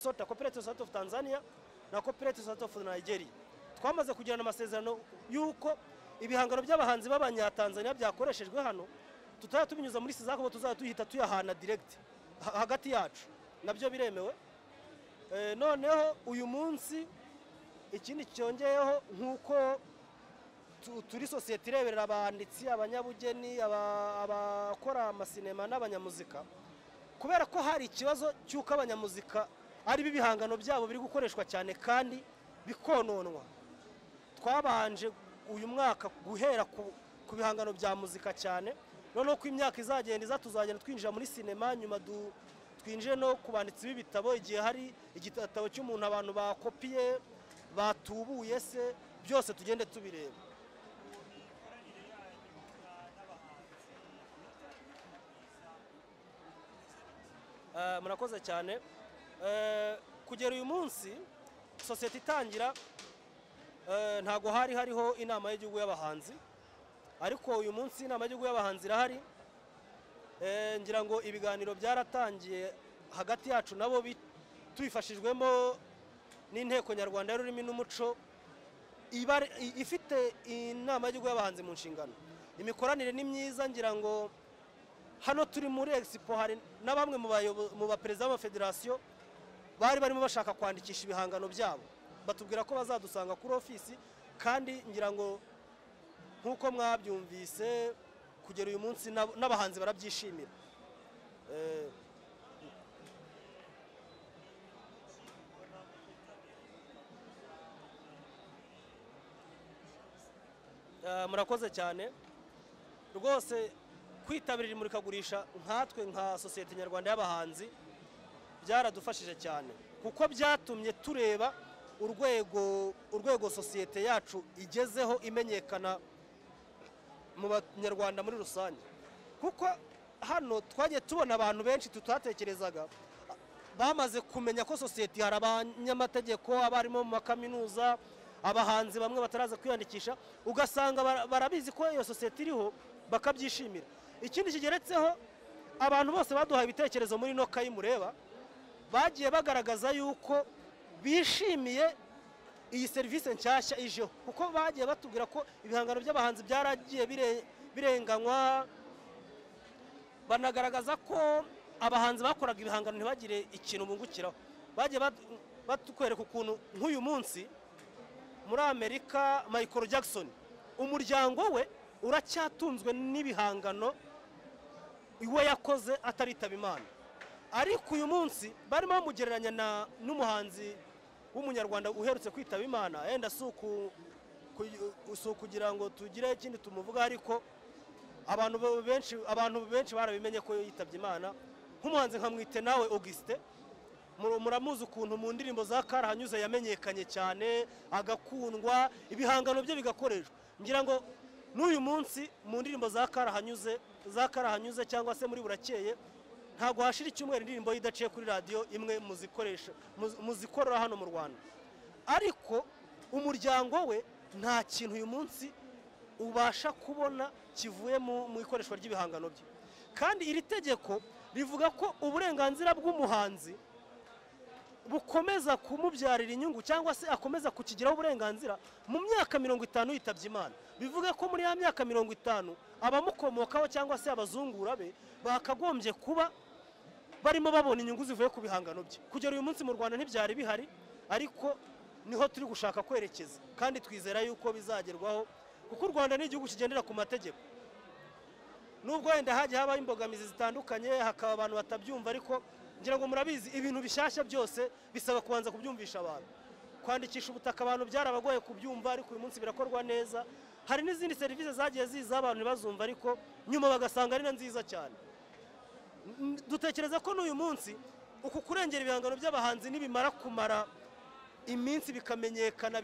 COSOTA, Copyright Society of Tanzania na Copyright Society of Nigeria. Twamaze kugirana amasezerano y'uko ibihangano by'abahanzi b'abanyatanzania byakoreshejwe hano tutazajya tubinyuza muri CISAC, ahubwo tuzajya tuhita tuyahana direct hagati yacu, nabyo biremewe. Noneho uyu munsi ikindi cyongeyeho, nk'uko turi sosiyete ireberera abanditsi, abanyabugeni, abakora amasinema n'abanyamuzika, kubera ko hari ikibazo cy'uko abanyamuzika ari ibihangano byabo biri gukoreshwa cyane kandi bikononwa, twabanje uyu mwaka guhera ku bihangano bya muzika cyane. Noneho ko imyaka izagenda iza, tuzagenda twinjira muri sinema, nyuma twinjire no ku banditsi b'ibitabo, igihe hari igitabo cy'umuntu abantu bakopiye batubuye se, byose tugende tubireba. Murakoze cyane. Kugera uyu munsi sosiyete itangira, ntago hari hariho inama y'igihugu y'abahanzi, ariko uyu munsi inama y'igihugu y'abahanzi irahari. Ngira ngo ibiganiro byaratangiye hagati yacu nabo, tubifashijwemo n'Inteko Nyarwanda y'Ururimi n'Umuco ifite inama y'igihugu y'abahanzi mu nshingano. Imikoranire ni myiza, ngira ngo hano turi muri expo hari na bamwe mu baperezida b'amafederasiyo bari barimo bashaka kwandikisha ibihangano byabo, batubwira ko bazadusanga kuri ofisi, kandi ngira ngo nk'uko mwabyumvise kugera uyu munsi n'abahanzi barabyishimira. Murakoze cyane rwose. Kwitabira imurikagurisha nkatwe nka sosiyete nyarwanda y'abahanzi byaradufashije cyane, kuko byatumye tureba urwego sosiyete yacu igezeho imenyekana mu banyarwanda muri rusange. Kuko hano twagiye tubona abantu benshi tutatekerezaga bamaze kumenya ko sosiyete hari abanyamategeko, abarimo mu makaminuza, abahanzi bamwe bataraza kwiyandikisha, ugasanga barabizi ko iyo sosiyete iriho bakabyishimira. Ikindi kigeretseho, abantu bose baduhaye ibitekerezo muri ino kayi mureba bagiye bagaragaza yuko bishimiye iyi serivisi nshyashya ijeho, kuko bagiye batubwira ko ibihangano by'abahanzi byaragiye birenganywa, banagaragaza ko abahanzi bakoraga ibihangano ntibagire ikintu bungukiraho. Bagiye batwereka ukuntu nk'uyu munsi muri Amerika Michael Jackson umuryango we uracyatunzwe n'ibihangano iwe yakoze ataritaba Imana, ariko uyu munsi barimo bamugereranya n'umuhanzi w'umunyarwanda uherutse kwitaba Imana. Yenda si ukugira ngo tugire ikindi tumuvuga, ariko abantu benshi barabimenye ko yitabye Imana. Nk'umuhanzi nka Mwitenawe Augustin, muramuzi ukuntu mu ndirimbo za Karahanyuze yamenyekanye cyane, agakundwa, ibihangano bye bigakoreshwa. Ngira ngo n'uyu munsi mu ndirimbo za Karahanyuze cyangwa se muri Burakeye, ntago hashira icyumweru indirimbo idaciye kuri radiyo imwe muzikoresha muzikorera hano mu Rwanda. Ariko umuryango we nta kintu uyu munsi ubasha kubona kivuye mu ikoreshwa ry'ibihangano bye. Kandi iri tegeko rivuga ko uburenganzira bw'umuhanzi bukomeza kumubyarira inyungu, cyangwa se akomeza kukigiraho uburenganzira mu myaka 50 yitabye Imana. Bivuga ko muri ya myaka 50 abamukomokaho cyangwa se abazungura be bakagombye kuba barimo babona inyungu zivuye ku bihangano bye. Kugera uyu munsi mu Rwanda ntibyari bihari, ariko niho turi gushaka kwerekeza, kandi twizera yuko bizagerwaho, kuko u Rwanda ni igihugu kigendera ku mategeko. Nubwo wenda hagiye habaho imbogamizi zitandukanye, hakaba abantu batabyumva, ariko ngira ngo murabizi ibintu bishyashya byose bisaba kubanza kubyumvisha abantu. Kwandikisha ubutaka abantu byarabagoye kubyumva, ariko uyu munsi birakorwa neza. Hari n'izindi serivisi zagiye ziza abantu ntibazumva, ariko nyuma bagasanga ari na nziza cyane. Dutekereza ko n'uyu munsi uku kurengera ibihangano by'abahanzi nibimara kumara iminsi bikamenyekana,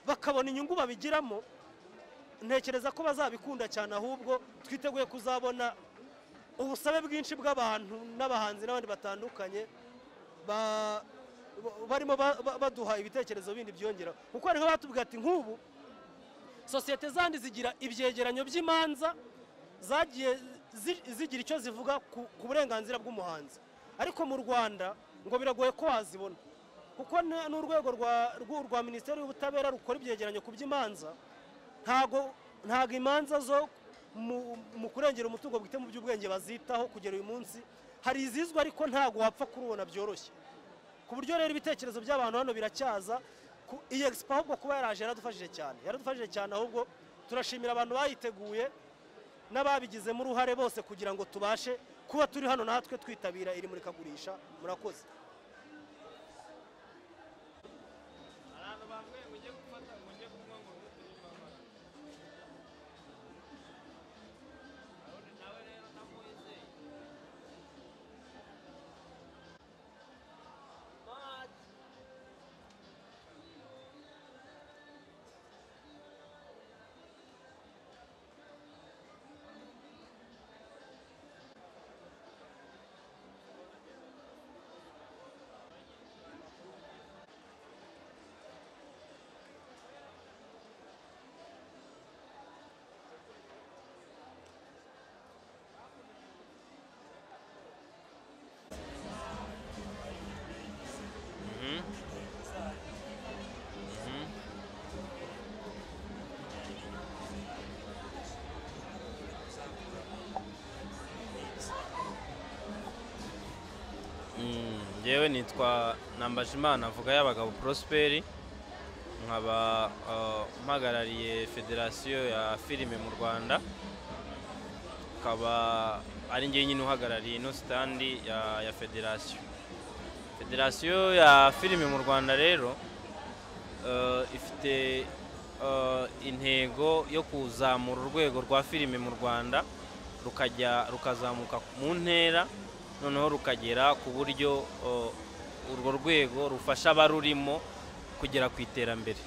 bakabona inyungu babigiramo, ntekereza ko bazabikunda cyane. Ahubwo twiteguye kuzabona ubusabe bwinshi bw'abantu n'abahanzi n'abandi batandukanye barimo baduha ibitekerezo bindi byongera. Kuko hari nk'abatubwira ati nk'ubu sosiyete zandi zigira ibyegeranyo by'imanza zagiye zigira icyo zivuga ku burenganzira bw'umuhanzi, ariko mu Rwanda ngo biragoye ko wazibona. Kuko n'urwego rwa Minisiteri y'Ubutabera rukora ibyegeranyo ku by'imanza, ntago imanza zo mu kurengera umutungo bwite mu by'ubwenge bazitaho kugera uyu munsi. Hari izizwa ariko ntago wapfa kurubona byoroshye, ku buryo rero ibitekerezo by'abantu hano biracyaza. Iyi expo ahubwo kuba yaraje yaradufashije cyane, yaradufashije cyane, ahubwo turashimira abantu bayiteguye n'ababigizemo uruhare bose kugira ngo tubashe kuba turi hano natwe twitabira iri murikagurisha. Murakoze. Njyewe nitwa Nambajimana avuga y'abagabo Prosperi, nkaba mpagarariye Federasiyo ya filime mu Rwanda, akaba ari njye nyine uhagarariye ino standi ya Federasiyo. Federasiyo ya filime mu Rwanda rero ifite intego yo kuzamura urwego rwa filime mu Rwanda, rukajya rukazamuka mu ntera, noneho rukagera ku buryo urwo rwego rufasha abarurimo kugera ku iterambere.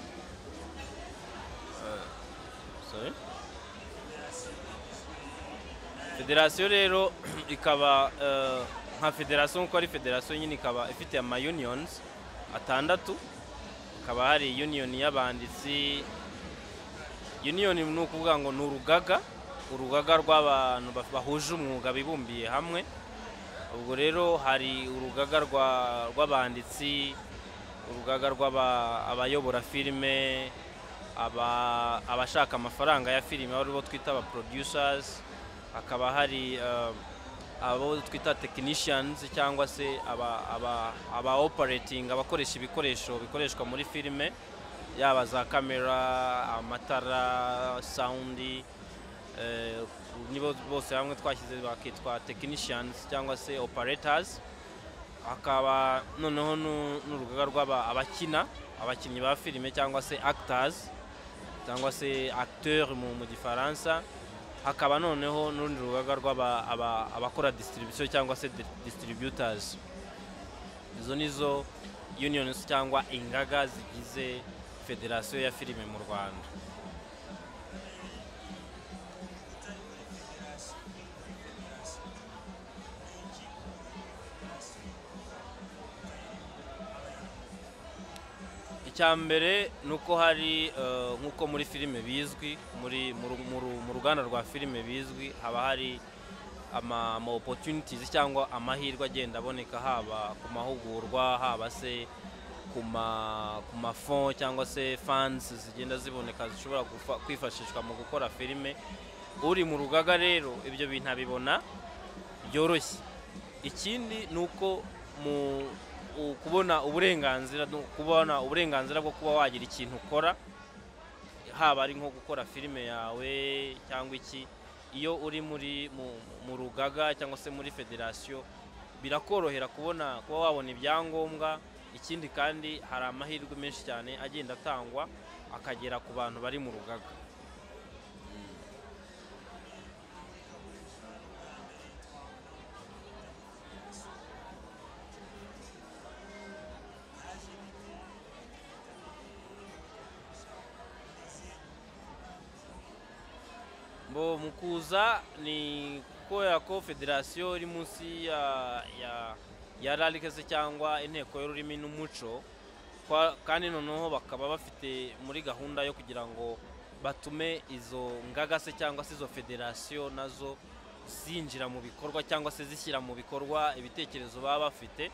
Federasiyo rero ikaba nka federasiyo nkuko ari federasiyo nyine, ikaba ifite ama unions 6, hakaba hari union y'abanditsi. Union ni ukuvuga ngo ni urugaga rw'abantu bahuje umwuga bibumbiye hamwe. Ubwo rero hari urugaga rw'abanditsi, urugaga rw'abayobora filime, abashaka amafaranga ya filime aribo twita aba producers, hakaba hari abo twita technicians cyangwa se aba operating, abakoresha ibikoresho bikoreshwa muri filime, yaba za kamera, amatara, sound, nibo bose hamwe twashyize bakitwa technicians cyangwa se operators. Hakaba noneho n'urugaga rw'aba abakina, abakinnyi ba filime cyangwa se actors cyangwa se acteur mu Gifaransa. Hakaba noneho n'urundi rugaga rw'aba abakora distribution cyangwa se distributors. Izo nizo unions cyangwa ingaga zigize Federasiyo ya filime mu Rwanda. Icyambere nuko hari nkuko muri filime bizwi, muri mu ruganda rwa filime bizwi, haba hari ama opportunities cyangwa amahirwe agenda aboneka, haba ku mahugurwa, haba se ku ma fonds cyangwa se funds zigenda ziboneka zishobora kwifashishwa mu gukora filime. Uri mu rugaga rero ibyo bintu abibona byoroshye. Ikindi nuko mu kubona uburenganzira, kubona uburenganzira bwo kuba wagira ikintu ukora, haba ari nko gukora filime yawe cyangwa iki, iyo uri muri mu rugaga cyangwa se muri federasiyo birakorohera kubona kuba wabona ibyangombwa. Ikindi kandi hari amahirwe menshi cyane agenda atangwa akagera ku bantu bari mu rugaga. Bo mukuza ni kubera ko federasiyo iri munsi ya RALC se cyangwa inteko y'ururimi n'umuco, kandi noneho bakaba bafite muri gahunda yo kugira ngo batume izo ngaga se cyangwa se izo federasiyo nazo zinjira mu bikorwa cyangwa se zishyira mu bikorwa ibitekerezo baba bafite.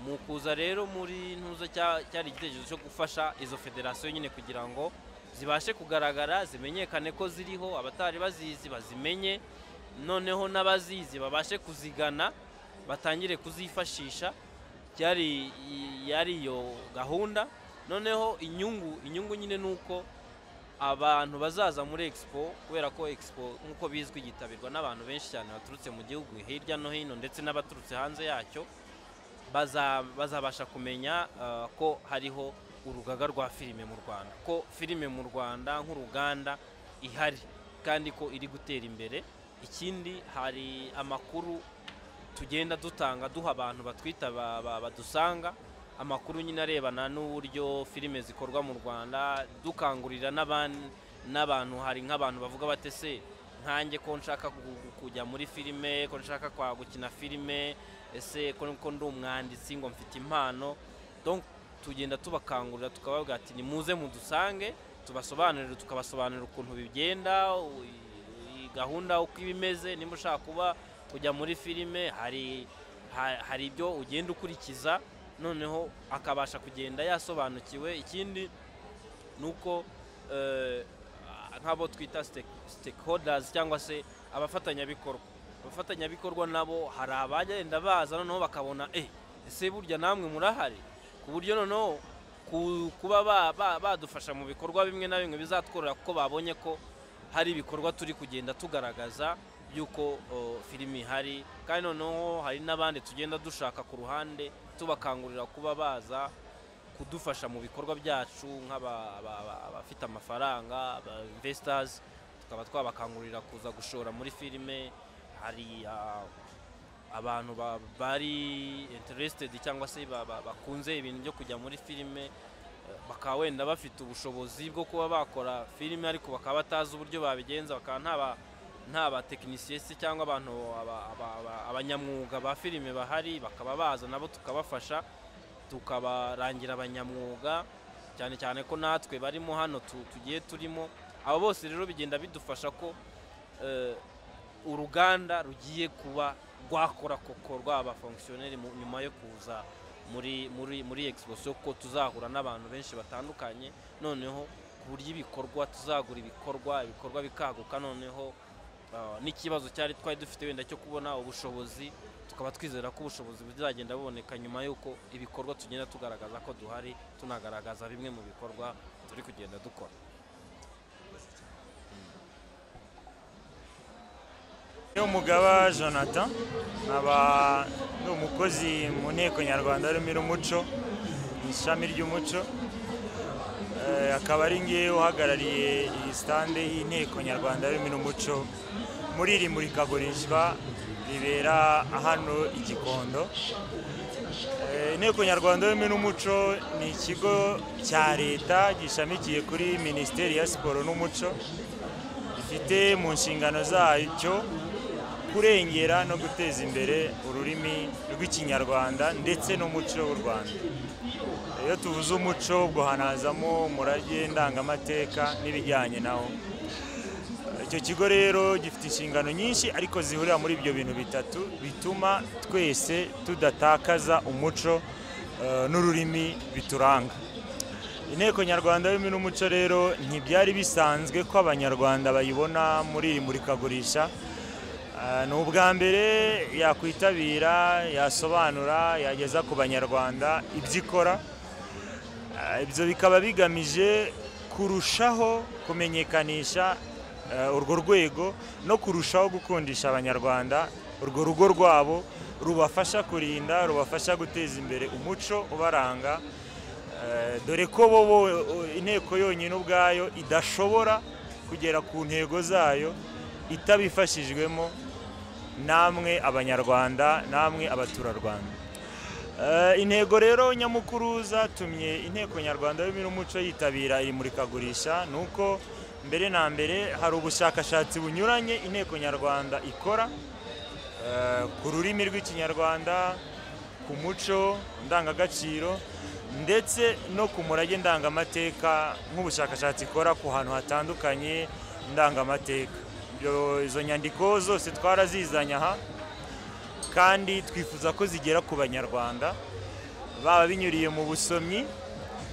Mu kuza rero muri ntuza cyari igitekerezo cyo gufasha izo federasiyo nyine kugira ngo zibashe kugaragara, zimenyekane ko ziriho, abatari bazizi bazimenye, noneho n'abazizi babashe kuzigana batangire kuzifashisha. Cyari yari iyo gahunda. Noneho inyungu nyine nuko abantu bazaza muri expo, kubera ko expo nk'uko bizwi yitabirwa n'abantu benshi cyane baturutse mu gihugu hirya no hino ndetse n'abaturutse hanze yacyo, bazabasha kumenya ko hariho urugaga rwa filime mu Rwanda, ko filime mu Rwanda nk'uruganda ihari kandi ko iri gutera imbere. Ikindi hari amakuru tugenda dutanga duha abantu batwita badusanga, amakuru nyine arebana n'uburyo filime zikorwa mu Rwanda, dukangurira n'abantu. Hari nk'abantu bavuga bati se nkanjye ko nshaka kujya muri filime, ko nshaka gukina filime, ese ko ndi umwanditsi ngo mfite impano. Donc tugenda tubakangurira tukababwira ati nimuze mudusange, tubasobanurire, tukabasobanurira ukuntu bigenda, gahunda uko ibimeze. Nimba ushaka kuba kujya muri filime hari ibyo ugenda ukurikiza, noneho akabasha kugenda yasobanukiwe. Ikindi nuko nk'abo twita stakeholders cyangwa se abafatanyabikorwa nabo hari abagenda baza noneho bakabona ese burya namwe murahari, ku buryo noneho kuba badufasha mu bikorwa bimwe na bimwe bizatworohera, kuko babonye ko hari ibikorwa turi kugenda tugaragaza by'uko filimi ihari. Kandi noneho hari n'abandi tugenda dushaka ku ruhande tubakangurira kuba baza kudufasha mu bikorwa byacu, nk'abafite amafaranga, aba investors, tukaba twabakangurira kuza gushora muri filime. Hari abantu bari interested cyangwa se bakunze ibintu byo kujya muri filime, bakaba wenda bafite ubushobozi bwo kuba bakora filime ariko bakaba batazi uburyo babigenza, bakaba nta batekinisiye se cyangwa abantu abanyamwuga ba filime bahari, bakaba baza nabo tukabafasha tukabarangira abanyamwuga, cyane cyane ko natwe barimo hano tugiye turimo. Abo bose rero bigenda bidufasha ko uruganda rugiye kuba rwakora koko rwaba fonctionnaire nyuma yo kuza muri expo, ko tuzahura n'abantu benshi batandukanye, noneho ku buryo ibikorwa tuzagura ibikorwa bikaguka. Noneho n'ikibazo cyari twari dufite wenda cyo kubona ubushobozi, tukaba twizera ko ubushobozi buzagenda buboneka nyuma y'uko ibikorwa tugenda tugaragaza ko duhari, tunagaragaza bimwe mu bikorwa turi kugenda dukora. Umugaba Jonathan, nkaba ndi umukozi mu Nteko Nyarwanda y'Ururimi n'Umuco, ishami ry'umuco, akaba ari ngewe uhagarariye iyi stande y'Inteko Nyarwanda y'Ururimi n'Umuco muri iri murikagurishwa ribera hano i Gikondo. Inteko Nyarwanda y'Ururimi n'Umuco ni ikigo cya leta gishamikiye kuri Minisiteri ya Siporo n'Umuco, gifite mu nshingano zacyo kurengera no guteza imbere ururimi rw'Ikinyarwanda ndetse n'umuco w'u Rwanda. Iyo tuvuze umuco ubwo hanazamo umurage ndangamateka n'ibijyanye nawo. Icyo kigo rero gifite inshingano nyinshi ariko zihurira muri ibyo bintu bitatu bituma twese tudatakaza umuco n'ururimi bituranga. Inteko Nyarwanda y'Ururimi n'Umuco rero ntibyari bisanzwe ko Abanyarwanda bayibona muri iri murikagurisha. Ni ubwa mbere yakwitabira, yasobanura, yageza ku Banyarwanda ibyo ikora. Ibyo bikaba bigamije kurushaho kumenyekanisha urwo rwego no kurushaho gukundisha Abanyarwanda urwo rugo rwabo rubafasha kurinda, rubafasha guteza imbere umuco ubaranga, dore ko bo inteko yonyine ubwayo idashobora kugera ku ntego zayo itabifashijwemo namwe Abanyarwanda, namwe abaturarwanda. Intego rero nyamukuru zatumye Inteko Nyarwanda y'Ururimi n'Umuco yitabira iri murikagurisha nuko mbere na mbere hari ubushakashatsi bunyuranye Inteko Nyarwanda ikora ku rurimi rw'Ikinyarwanda, ku muco ndangagaciro ndetse no ku murage ndangamateka, nk'ubushakashatsi ikora ku hantu hatandukanye ndangamateka. Izo nyandiko zose twarazizanye aha kandi twifuza ko zigera ku Banyarwanda. Baba binyuriye mu busomyi,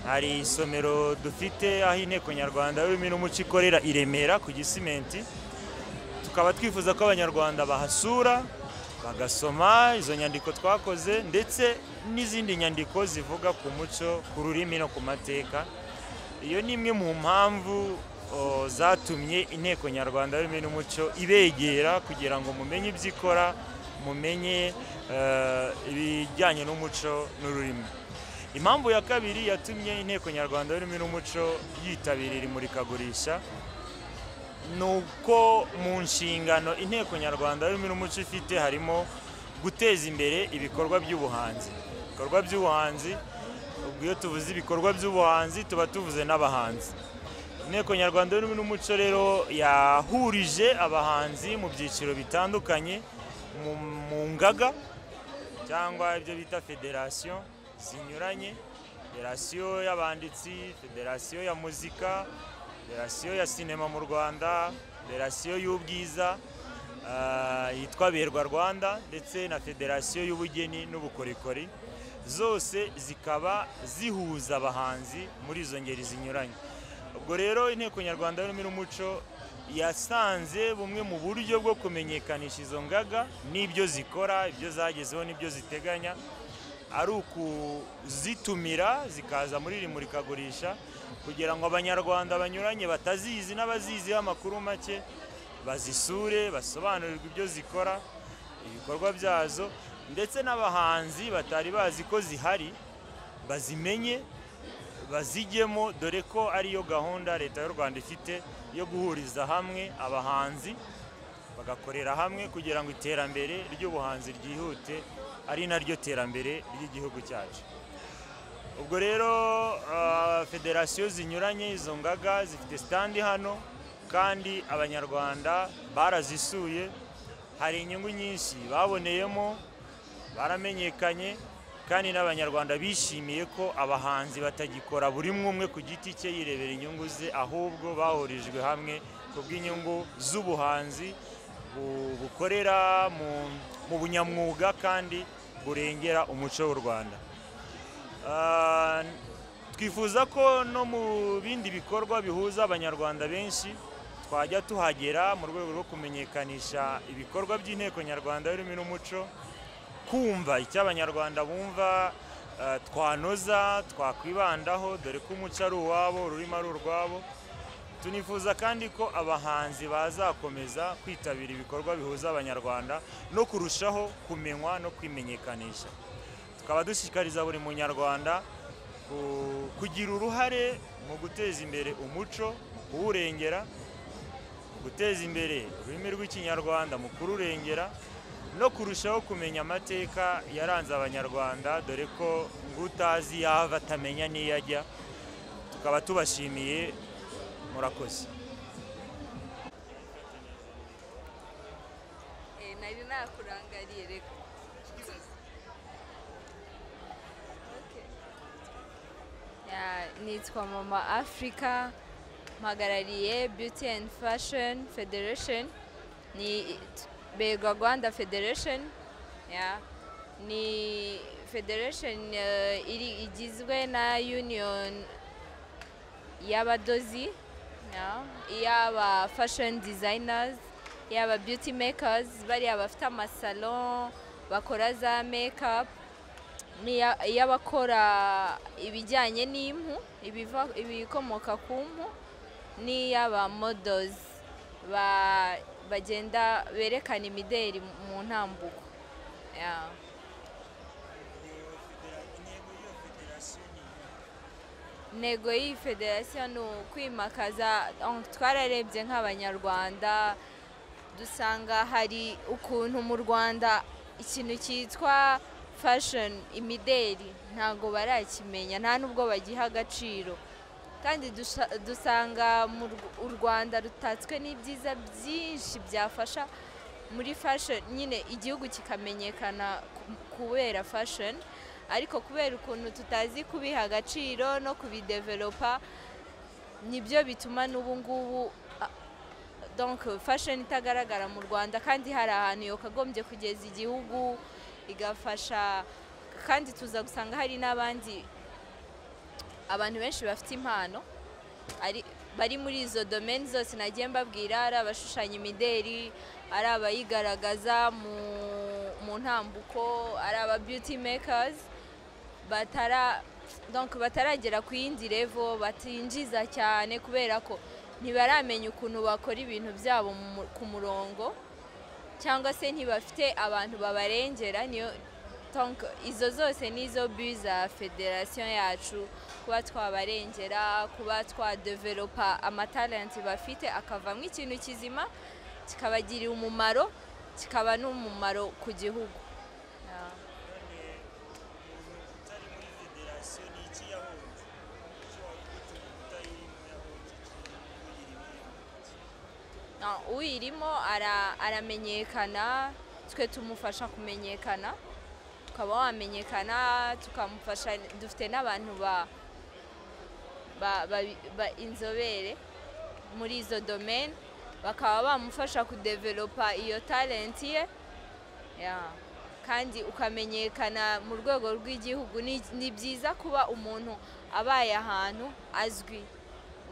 hari isomero dufite aho Inteko Nyarwanda y'Ururimi n'Umuco ikorera i Remera ku Gisimenti. Tukaba twifuza ko Abanyarwanda bahasura bagasoma izo nyandiko twakoze ndetse n'izindi nyandiko zivuga ku muco, ku rurimi no ku mateka. Iyo ni imwe mu mpamvu zatumye Inteko Nyarwanda y'Ururimi n'Umuco ibegera, kugira ngo mumenye ibyo ikora, mumenye ibijyanye n'umuco n'ururimi. Impamvu ya kabiri yatumye Inteko Nyarwanda y'Ururimi n'Umuco yitabira imurikagurisha ni uko mu nshingano Inteko Nyarwanda y'Ururimi n'Umuco ifite harimo guteza imbere ibikorwa by'ubuhanzi. Ibikorwa by'ubuhanzi, ubwo iyo tuvuze ibikorwa by'ubuhanzi tuba tuvuze n'abahanzi. Inteko Nyarwanda y'Ururimi n'Umuco rero yahurije abahanzi mu byiciro bitandukanye mu ngaga cyangwa ibyo bita federasiyo zinyuranye, federasiyo y'abanditsi, federasiyo ya muzika, federasiyo ya sinema mu Rwanda, federasiyo y'ubwiza yitwa Berwa Rwanda, ndetse na federasiyo y'ubugeni n'ubukorikori. Zose zikaba zihuza abahanzi muri izo ngeri zinyuranye. Ubwo rero Inteko Nyarwanda y'Ururimi n'Umuco yasanze bumwe mu buryo bwo kumenyekanisha izo ngaga n'ibyo zikora, ibyo zagezeho n'ibyo ziteganya, ari ukuzitumira zikaza muri iri murikagurisha, kugira ngo Abanyarwanda banyuranye batazizi n'abaziziho amakuru make bazisure, basobanurirwe ibyo zikora, ibikorwa byazo, ndetse n'abahanzi batari bazi ko zihari bazimenye, bazijyemo, dore ko ariyo gahunda Leta y'u Rwanda ifite yo guhuriza hamwe abahanzi bagakorera hamwe kugira ngo iterambere ry'ubuhanzi ryihute, ari naryo terambere ry'igihugu cyacu. Ubwo rero federasiyo zinyuranye, izo ngaga zifite standi hano, kandi Abanyarwanda barazisuye, hari inyungu nyinshi baboneyemo, baramenyekanye, kandi n'Abanyarwanda bishimiye ko abahanzi batagikora buri umwe ku giti cye yirebera inyungu ze, ahubwo bahurijwe hamwe ku bw'inyungu z'ubuhanzi bukorera mu bunyamwuga kandi burengera umuco w'u Rwanda. Twifuza ko no mu bindi bikorwa bihuza Abanyarwanda benshi twajya tuhagera mu rwego rwo kumenyekanisha ibikorwa by'Inteko Nyarwanda y'Ururimi n'Umuco, kumva icyo Abanyarwanda bumva twanoza, twakwibandaho, dore ko umuco ari uwabo, ururimi ari urwabo. Tunifuza kandi ko abahanzi bazakomeza kwitabira ibikorwa bihuza Abanyarwanda no kurushaho kumenywa no kwimenyekanisha. Tukaba dushishikariza buri munyarwanda kugira uruhare mu guteza imbere umuco, mu kuwurengera, mu guteza imbere ururimi rw'Ikinyarwanda, mu kururengera, no kurushaho kumenya amateka yaranze Abanyarwanda, dore ko ngutazi yava atamenya n'iyo ajya. Tukaba tubashimiye, murakoze. Nari nakurangariye reka. Nitwa Mama Africa, mpagarariye Beauty and Fashion Federation, ni Berwa Rwanda Federation. Ni federation igizwe na union y'abadozi, y'aba fashion designers, y'aba beauty makers, bariya bafite amasalon bakora za makeup, y'abakora ibijyanye n'impu, ibikomoka ku mpu, n'iy'aba models bagenda berekana imideri mu ntambuko. Intego y'iyi federasiyo ni ukwimakaza, twararebye nk'Abanyarwanda dusanga hari ukuntu mu Rwanda ikintu cyitwa fashion, imideri, ntabwo barakimenya, nta nubwo bagiha agaciro, kandi dusanga u Rwanda rutatswe n'ibyiza byinshi byafasha muri fashion, nyine igihugu kikamenyekana kubera fashion, ariko kubera ukuntu tutazi kubiha agaciro no kubidevelopa, nibyo bituma n'ubu ngubu donc fashion itagaragara mu Rwanda, kandi hari ahantu yakagombye kugeza igihugu, igafasha Kandi tuza gusanga hari n'abandi abantu benshi bafite impano ari bari muri izo domaine zose nagiye mbabwira, ari abashushanya imideri, ari abayigaragaza mu ntambuko, ari aba beauty makers batara, donc bataragera ku yindi level, batinjiza cyane kubera ko ntibaramenya ukuntu bakora ibintu byabo ku murongo, cyangwa se ntibafite abantu babarengera. Niyo, donc izo zose nizo but za federation yacu, kuba twabarengera, kuba twadevelopa amatalenti bafite akavamo ikintu kizima kikabagirira umumaro, kikaba n'umumaro ku gihugu. Yeah. None umuntu utari muri federasiyo ni iki yahombye? Icyo wakwita umuntu utayirimo yahombye iki? Uyirimo yahombye? Uyirimo aramenyekana, twe tumufasha kumenyekana, ukaba wamenyekana tukamufasha. Dufite n'abantu ba inzobere muri izo domaine, bakaba bamufasha kudevelopa iyo talent ye. Yeah. Kandi ukamenyekana mu rwego rw'igihugu. Ni byiza kuba umuntu abaye ahantu azwi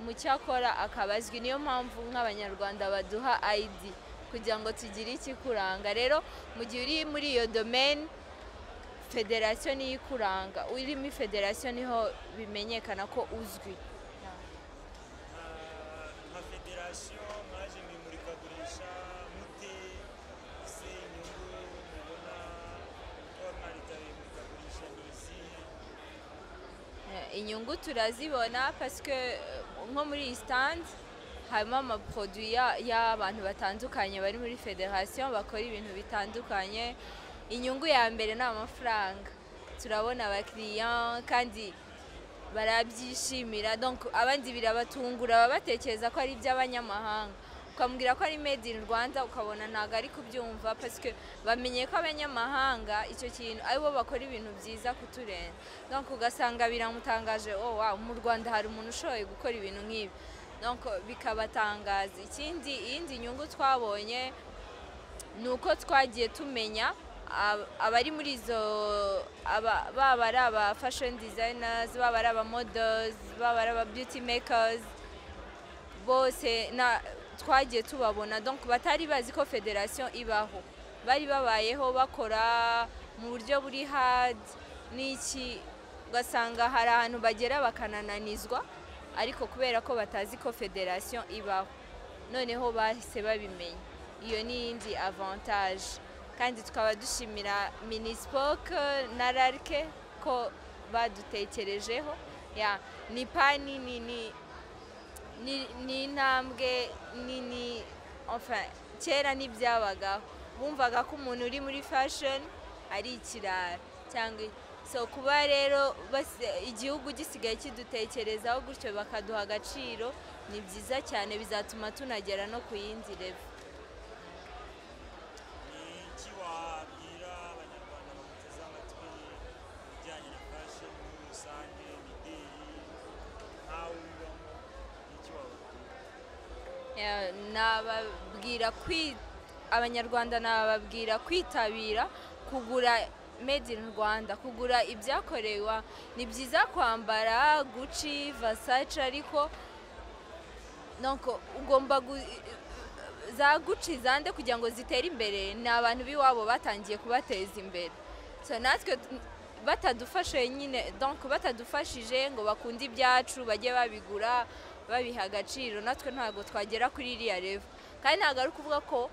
mu cyo akora, akaba azwi. Niyo mpamvu nk'Abanyarwanda baduha ID kugira ngo tugire ikikuranga. Rero mu gihe uri muri iyo domaine, federasiyo niyo ikuranga. Uri muri federasiyo niho bimenyekana ko uzwi. Nka federasiyo mwaje mu imurikagurisha mute? Ese inyungu mubona kuba mwaritabiriye imurikagurisha ni izihe? Inyungu turazibona parce que nko muri iyi stand harimo amaproduit y'abantu batandukanye bari muri federasiyo, bakora ibintu bitandukanye. Inyungu ya mbere ni amafaranga. Turabona abakiriya kandi barabyishimira. Donc abandi birabatungura, baba batekereza ko ari iby'abanyamahanga, ukamubwira ko ari made in Rwanda ukabona ntabwo ari kubyumva, parce que bamenye ko abanyamahanga icyo kintu aribo bakora ibintu byiza kuturenza. Donc ugasanga biramutangaje: "Oh wow, mu Rwanda hari umuntu ushoboye gukora ibintu nk'ibi." Donc bikabatangaza. Ikindi, iyindi nyungu twabonye ni uko twagiye tumenya abari muri izo baba ari aba fashion designers, baba ari aba models, baba ari aba beauty makers, bose na twagiye tubabona. Donc batari bazi ko federation ibaho, bari babayeho bakora mu buryo buri hard n'iki, ugasanga hari ahantu bagera bakanananizwa, ariko kubera ko batazi ko federation ibaho, noneho bahise babimenya. Iyo ni iyindi avantage. Kandi tukaba dushimira Minispoc na RALC ko badutekerejeho. Ya, ni pa nini, ni intambwe nini. Enfin, kera ntibyabagaho, bumvaga ko umuntu uri muri fashion ari ikirara cyangwa. So kuba rero igihugu gisigaye kidutekerezaho gutyo, bakaduha agaciro, ni byiza cyane, bizatuma tunagera no ku yindi level. Ni iki wabwira Abanyarwanda baguteze amatwi mu bijyanye na fashion muri rusange, imideli, nkawe ubibamo, ni iki wababwira? Nababwira Abanyarwanda, nababwira kwitabira kugura made in Rwanda, kugura ibyakorewe. Ni byiza kwambara Gucci, Versace, ariko donc ugomba za Gucci zande kugira ngo zitere imbere ni abantu b'iwabo batangiye kubateza imbere. So natwe batadufashe nyine, donc batadufashije ngo bakunde ibyacu, bajye babigura, babiha agaciro, natwe ntabwo twagera kuri iriya level. Kandi ntabwo ari ukuvuga ko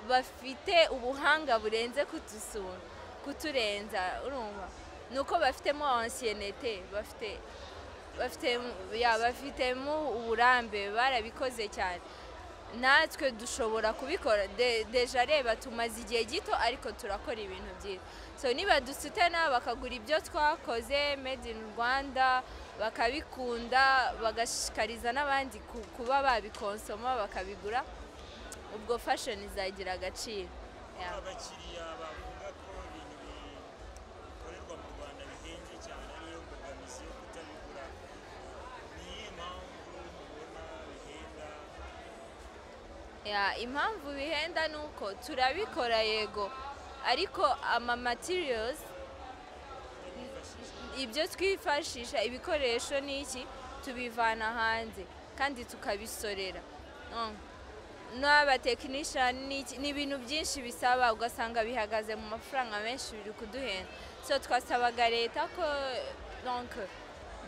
bafite ubuhanga burenze kutusura, kuturenza, urumva ni uko bafitemo ancienneté, bafite ya bafitemo uburambe, barabikoze cyane. Natwe dushobora kubikora. Déjà reba, tumaze igihe gito ariko turakora ibintu byiza. So niba dusutena bakagura ibyo twakoze made in Rwanda, bakabikunda, bagashishikariza n'abandi kuba babikonsoma, bakabigura, ubwo fashion izagira agaciro. Yeah. Abakiriya bavuga ko ibintu bikorerwa mu Rwanda bihenze cyane, ariyo mbogamizi yo kutabigura, ni iyihe mpamvu mubona bihenda? Ya, impamvu bihenda ni uko turabikora yego, ariko ama materials Ibyo twifashisha, ibikoresho n'iki, tubivana hanze kandi tukabisorera. N'abatekinishani ni ibintu byinshi bisaba, ugasanga bihagaze mu mafaranga menshi, biri kuduhenda. So twasabaga leta ko donc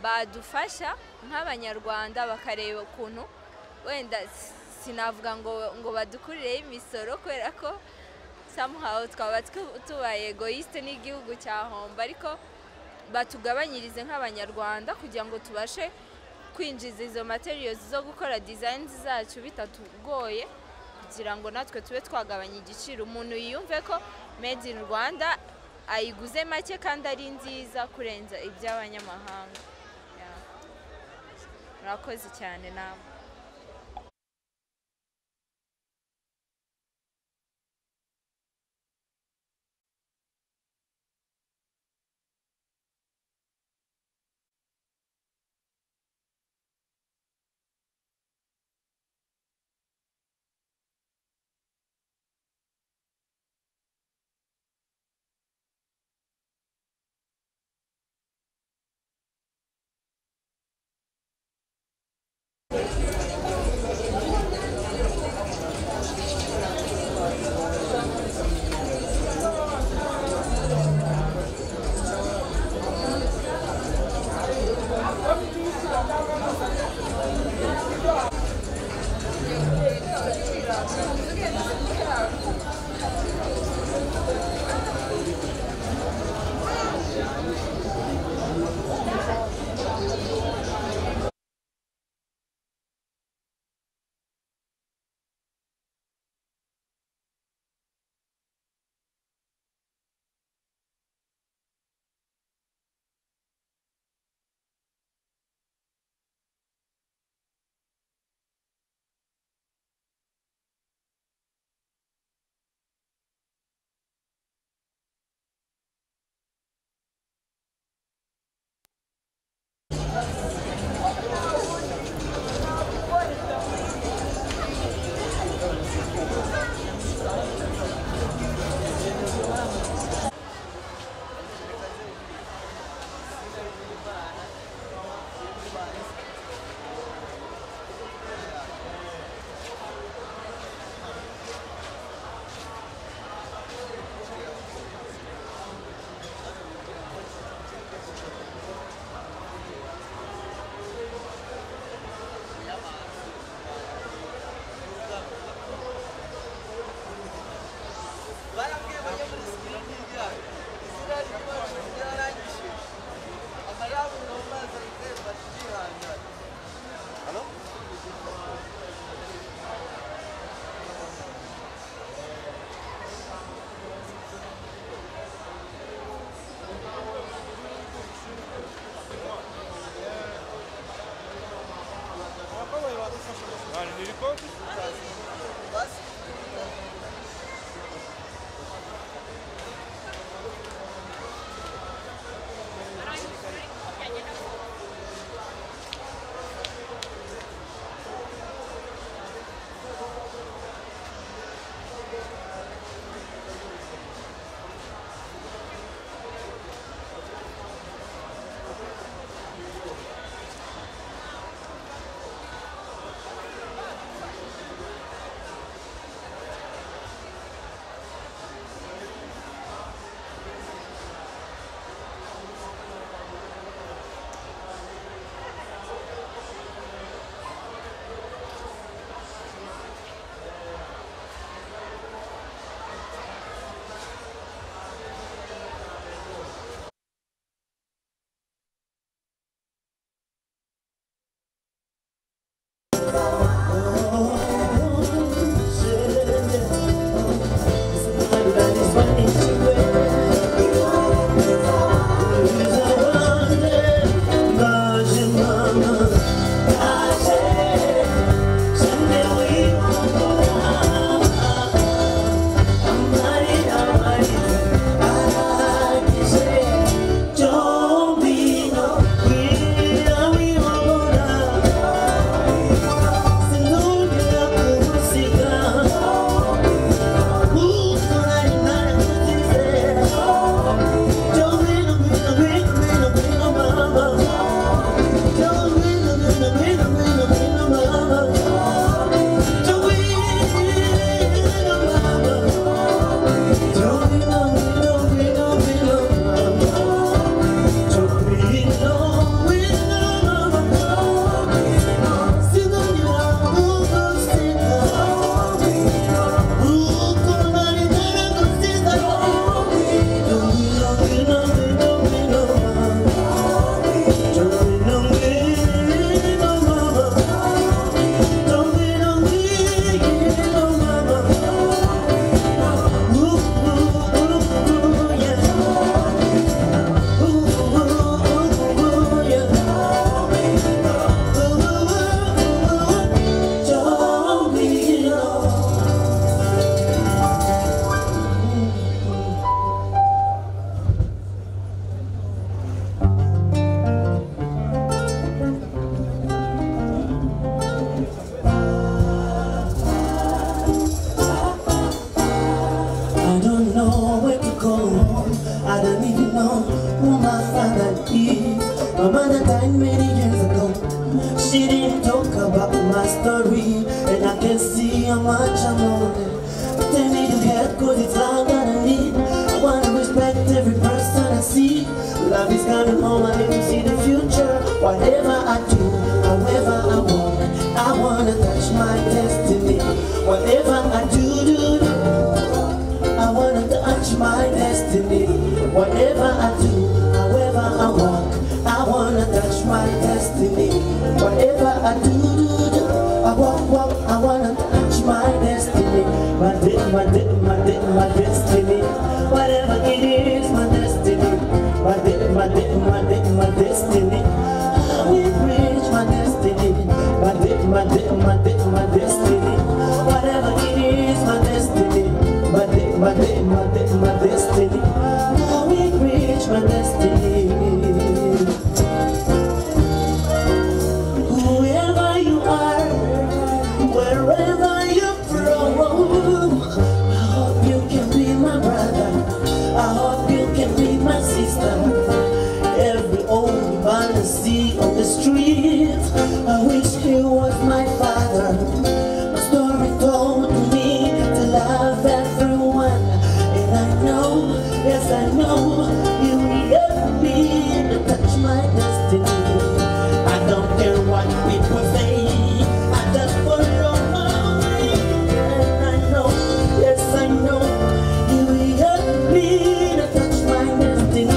badufasha nk'Abanyarwanda, bakareba ukuntu wenda sinavuga ngo badukurireho imisoro, kubera ko somehow twaba tubaye egoiste n'igihugu cyahomba, ariko batugabanyirize nk'Abanyarwanda kugira ngo tubashe kwinjiza izo materials zo gukora designs zacu bitatugoye, kugira ngo natwe tube twagabanya igiciro, umuntu yiyumve ko made in Rwanda ayiguze make kandi ari nziza kurenza iby'abanyamahanga. Yeah. Murakoze cyane namwe. My mother died many years ago. She didn't talk about my story, and I can see how much I'm lonely. But they need your help, cause it's all that I need. I wanna respect every person I see. Love is coming home, I need to see the future. Whatever I do, however I walk, I wanna touch my destiny. Whatever I do, do, do, I wanna touch my destiny. Whatever I do, however I walk, I wanna touch my destiny. Whatever I do, do, do, I walk, walk, I wanna touch my destiny. My my my my destiny. Whatever it is, my destiny. My my my my destiny. I will reach my destiny. My my my my destiny. Whatever it is, my destiny. My my my my destiny. I will reach my destiny. Whoever you are, wherever you're from, I hope you can be my brother. I hope you can be my sister. Every old man I see on the street, I wish he was my father. My story told me to love everyone, and I know, yes I know, you will help me to touch my destiny. I don't care what people say, I just follow my way. And I know, yes I know, you will help me to touch my destiny.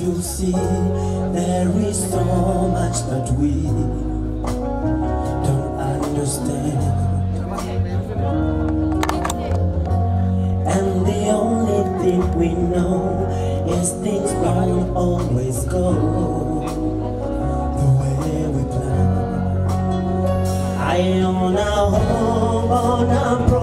You'll see there is so much that we don't understand, and the only thing we know is things don't always go the way we plan. I own a home on a